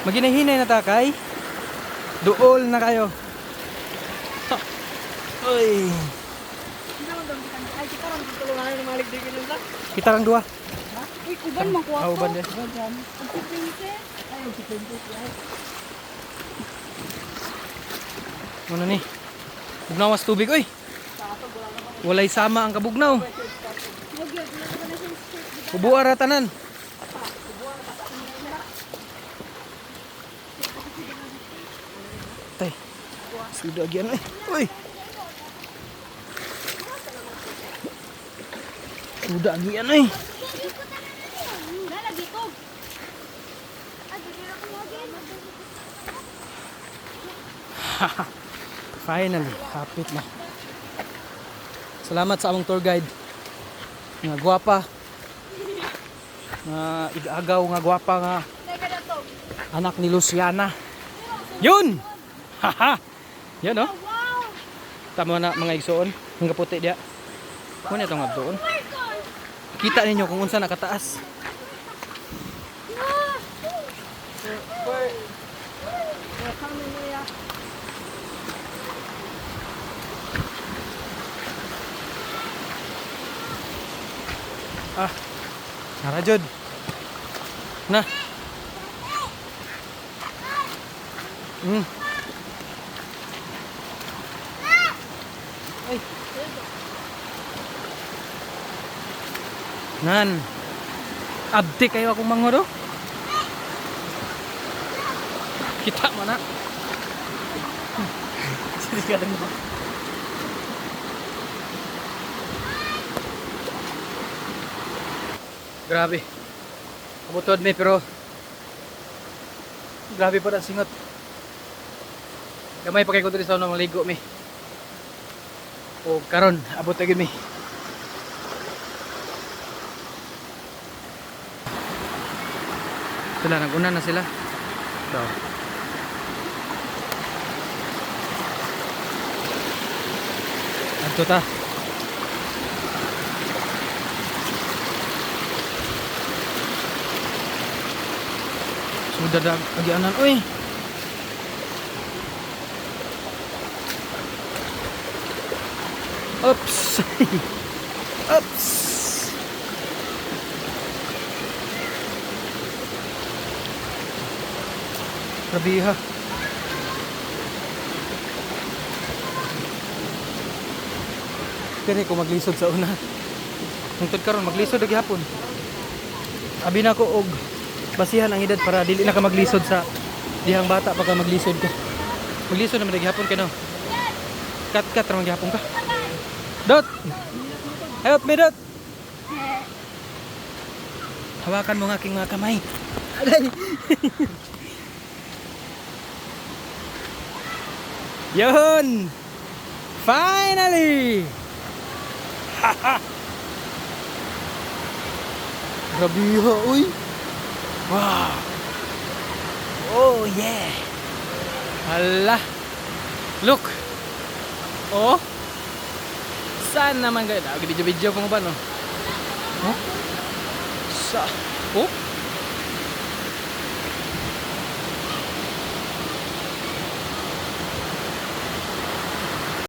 Maginahinay na ta kay. Duol na kayo. Ha. Uy. Ay, kita lang tulungan na malig din sa. Kita lang dua. Uy, uban man ko Ah, uban din. Ang si Princess. Ay, ang si Princess. Ay. Ano ni? Bugnaw mas tubig oy. Walay sama ang kabugnaw. Ubuara ra tanan. Tay. Suda agyan oy. Uy. Suda agyan oy. Lalagi ko. Ay, di na ko magin. Finally, hapit na. Salamat sa among tour guide. Nga gwapa. Nga igagaw nga gwapa nga Teka na to. anak ni Luciana. Yun! Haha! Yun oh. Wow! Tama na mga igsoon. Ang kaputi diya. Muna itong abdoon. Kita ninyo kung unsa nakataas. Ah, nara jud. Na. Ay. Nan. Abdi kayo akong mangoro. Kita mo na. Sige ka mo. Grabe. Kabutod mi pero grabe pa na singot. Gamay pa kay ko diri sa unang maligo mi. O karon abot na gyud mi. Sila naguna na sila. So. Adto ta. Sudah dah agianan oi. Oops. Oops. Grabe ha. Kani ko maglisod sa una. Hangtod karon maglisod og gihapon. Abi na ko og basihan ang edad para dili na ka maglisod sa dihang bata pa ka maglisod ka. Maglisod naman gihapon kay no. Kat kat ra man gihapon ka. Dot. Help me, Dot. Hawakan mo ang aking mga kamay. Aray. Yun! Finally! Grabe ha, uy! Wow! Oh yeah! Hala! Look! Oh! Saan naman kayo? Ah, video-video pa mo ba, no? Oh? Sa... Oh?